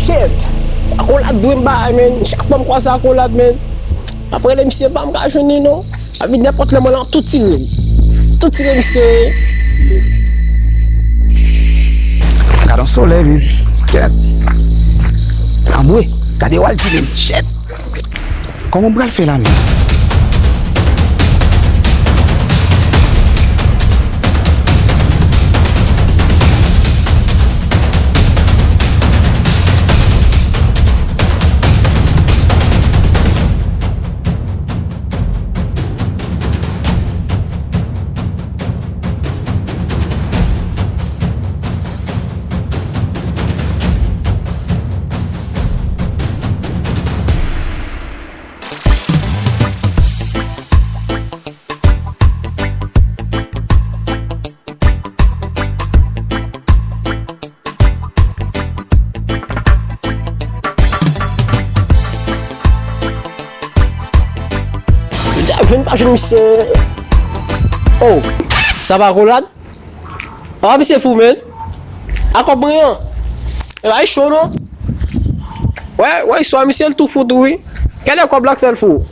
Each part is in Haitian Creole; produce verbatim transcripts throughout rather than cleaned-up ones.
Kèt! Akolad dwe m bay, men. Chak fwa m kwaze Akolad, men. M ap rele misye, pa m ka jwenn li, non. Epi nenpòt lè mwen la, tou tire m. Tou tire misye. Gade yon solèy, men. Kèt! Anmwe, gade w al kile m. Shit! Kòman m pral fè la, menm? Jwenn pa jwenn misye. Oh, sa pa Akolad? Ah, misye fou, men. A kòb mwen an. E bay cho, non. Wè, wè, swa misye l tou fou tou, wi. Gade kòb la k fè l fou.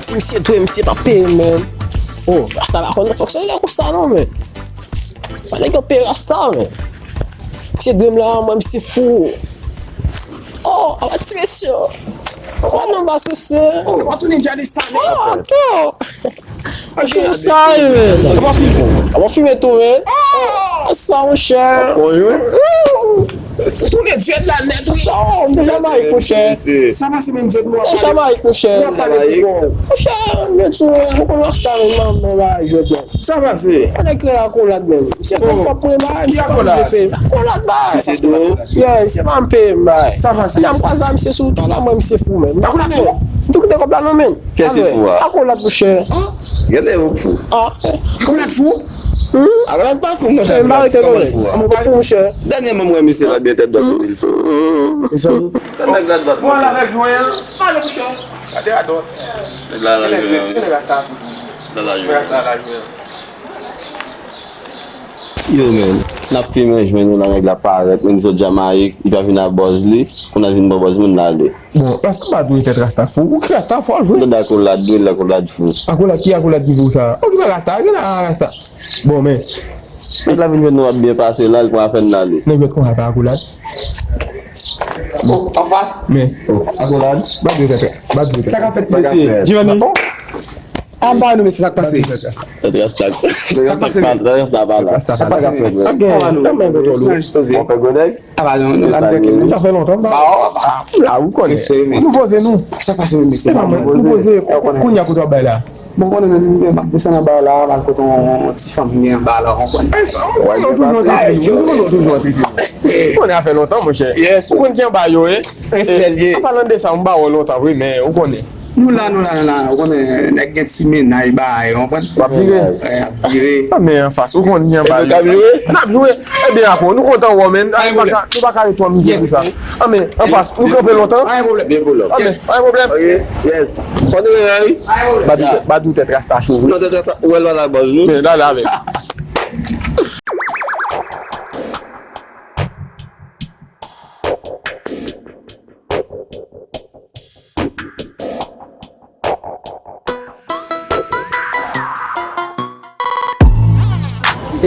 Si misye dwe, misye pa peye m, men. Oh, rasta pa konn fonksyone konsa non, men. Pa nèg yo peye rasta, men. Misye dwe m la, mwen, misye fou. Oh, apa ti mesye. Apa non, pa sou se. Oh, pa tounen djadis sa, men. Oh, atò. Anchou sa, men. Apa fimen tou, men. Ah, sa, monchè. Ou tounen djad la nèt, wi. Sa, m Jamayik, monchè. Sa pase menm djad nou ap pale. Jamayik, monchè. Nou ap pale pou kò. Monchè, men tou, ou konn rasta, men, men, men, jwèt, men. Sa pase. Ann ekri Akolad, men. Misye konn kòb mwen bay, misye pa vle peye. Akolad bay. Misye dwe. Yeah, misye pa vle peye m bay. Sa pase. Lè m kwaze misye sou wout la, mwen, misye fou, men. Akolad fou? M tou kite kòb la, non, men. Kiyès ki fou a? Akolad, monchè. Gade ou fou. Ah. Akolad fou? Hmm? Akolad pa fou, monchè. Akolad kòman l fou a? Ou fou, monchè. Dènyèman, mwen, misye la byen tèt dwat, li fou. Mezanmi. Tèt nèg la dwat, monchè. Pale, monchè. Gade a dwat. Nèg la la jwe. Nèg la la jwe. Nèg la la jwe. Yo, men, n ap fimen jwenn yon nan nèg la parèt, men li sot Jamayik, li pa vin ak bòz li, kounye a vin pran bòz moun, l ale. Bon, rasta pa dwe tèt rasta fou. Ou ki rasta fò l vre? Gad Akolad dwe l, Akolad fou. Akolad ki Akolad ki fou sa? Okipe rasta, gen la rasta. Bon, men. Nèg la vin jwenn nou ap byen pase la, l pran afè n, l ale. Nèg jwèt konsa pa Akolad. Bon, anfas. Men. Akolad. Pa dwe tèt, pa dwe tèt. Sa k ap fèt ti mesye? Jimmy. Anba nou, mesye, sa k pase? Tèt rasta. Tèt rasta. Sa k pase, men? Tèt rasta pa la. Sa k pase, men? Anba nou. Nan jis poze. Bon, fè gwo nèg. Apa, nou, nou la trankil, non? Sa fè lontan, ba. Ba, ba. La, ou konnen. Mesye, men. Nou poze nou. Sa k pase, men, mesye? Nou poze. Kounye a kote w ap bay la. Bon, konnen, men, men, m ap desann anba la, m al kote yon, yon ti fanm gen anba la, ou konprann? Ou konnen w toujou antre nou. Ou konnen w toujou antre nou. Ou konnen sa fè lontan, monchè. Ou konn ki anba yo, e? Respè l ye. An palan de sa, m ba w lontan vre, men ou konnen. Nou la, nou la, nou la. Ou konnen, nèg gen ti mennaj, bagay, ou konprann? W ap vire? Wi, ap vire. Ah, men anfas, ou konn ki anba yo. N ap vire? N ap vire. Ebyen, ankò, nou kontan wè w, men. Nou pa ka, nou pa ka ret twò mize pou sa. Ah, men anfas, nou kanpe lontan. Pa gen pwoblèm. Pa gen pwoblèm. Ok, yes. Konn reyè, wi. Badou tèt, badou tèt rasta cho, wi. Non, tèt rasta, ou wè l pa la bòz, non? Men, l ale avè l.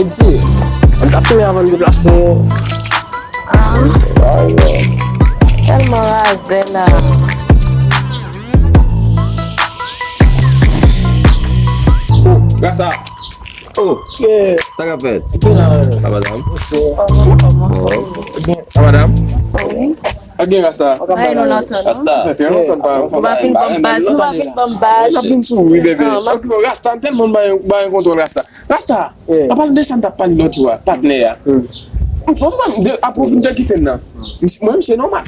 Edi, ann ta fimen avan n deplase. Ah. Tèlman razè la. Rasta. Oh, sa k ap fèt? Sa va, dam? Bon. Sa va, dam? Wi. Ak gen rasta. Ay, nou lontan, non? Rasta. Sa fè trè lontan n pa, n pa fin ban m baz, nou pa fin ban m baz. N ap vin sou ou, wi, bebe. Ah, ok, bon, rasta, m tèlman bay, bay kontwòl rasta. Rasta, an palan de sa n t ap pale lòt jou a, patnè a. M fò m de, apre w fin te kite m nan. Mwen, misye nòmal.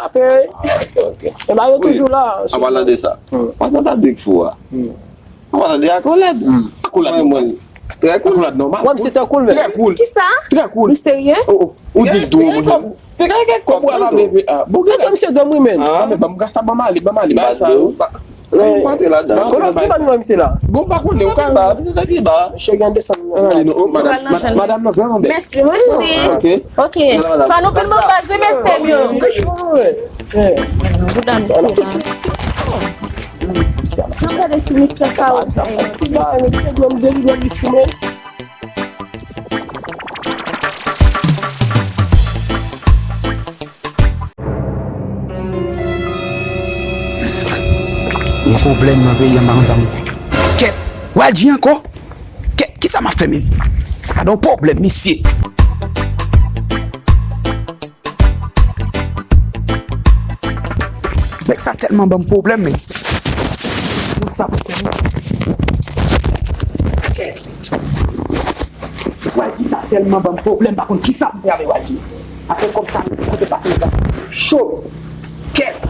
kidnape. Ok, ok. E ba yo toujou la. An palan de sa, palan ta big fou a. An palan de akolad. Akolad mwen, trè koul. Akolad nòmal. Wè, misye trè koul, men. Trè koul. Kisa? Trè koul. Ou serye? Ou di dwo mwen. Piga gen kòb wè la, bebe. Bon, gen misye dòmi, men. Ah, men ban m gasa, ban m ale, ban m ale. Ba sa yo. Ou pa te ladan. Kote ki ban nou misye la? Bon, pa konnen, ou ka ba, misye te pi ba. Misye gen desann. Madanm nan vrèman bèl. Mèsi, mèsi. Ok. Ok. Fò nou pil bon baz, wi, mesye m yo. Bouda misye la. N ap gade si misye sa ou. Gen pwoblèm nan peyi an, m pa konn sa pou m fè. Kèt, Walji ankò? Kèt, kisa m ap fè menm? Gade yon pwoblèm, mesye. Nèg sa tèlman ban m pwoblèm, men. Moun sa pou fè, men. Walji sa tèlman ban m pwoblèm, pa konn kisa pou fè avè Walji. Apre kòb sa, kote pase nan cho. Kèt.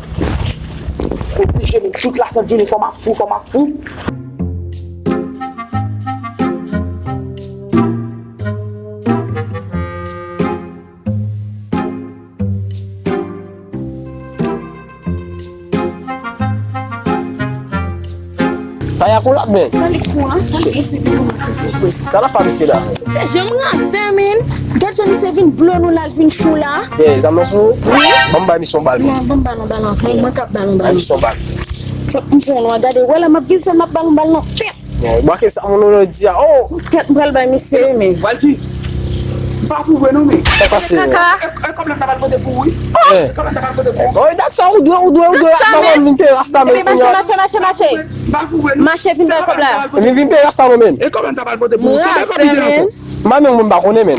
Oblije, men tout la sent jounen, fò m ap fou, fò m ap fou. Paya kou l ap men. Sa l ap fè misye la? Se jan m ranse, men. Gad jan misye vin blo nou la, l vin chou la. Ye, zam nan sou ou? Wi. Ban m bay misye yon bal. Non, ban m bal, yon bal anvan. Mwen k ap bal, yon bal. Bay misye yon bal. Fòk m pran nou a gade. Wè la, m ap vin sèl, m ap bal, yon bal nan tèt. Bon, ke sa moun nan di a, oh! Kèt, m pral bay misye, wi, men. Walji, m pa pou vre non, men. Sa pase, men. Kaka. E, e kòb la m ta pral pote pou ou, wi. E kòb la m ta pral pote pou ou. Oh, dat sa, ou dwe, ou dwe, ou dwe, dat sa, sa, men. Vin peye rasta, men, mache, mache, mache, mache. M pa pou vre non. Mache, vin bay kòb la. Vin, vin peye rasta, non, men. E kòb la m ta pral pote pou ou. Kenbe kòb li devan tou. M pa menm, mwen m pa konnen, men.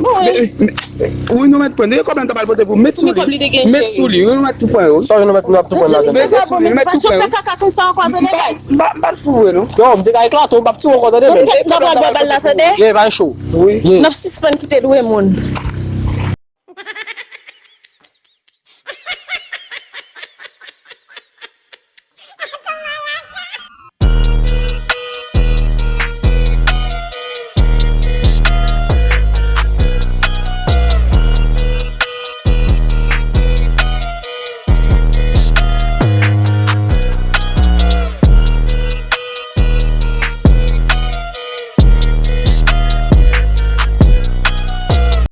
Wi, nou mèt pran. Depi kòb la m ta pral pote pou, met sou li. Met sou li, wi, nou mèt tou pran yo. Sa nou mèt, nou ap tou pran ladan. Met sou li, nou mèt tou pran yo. Fè kaka konsa ankò, tande, guys. M pa, m pa t fou vre non. Yo, m te ka eklate w, m p ap tiye w ankò, tande, men. N ap pral bò bal la, tande. Ye, bay cho. Wi. N ap sispann kite dwe moun.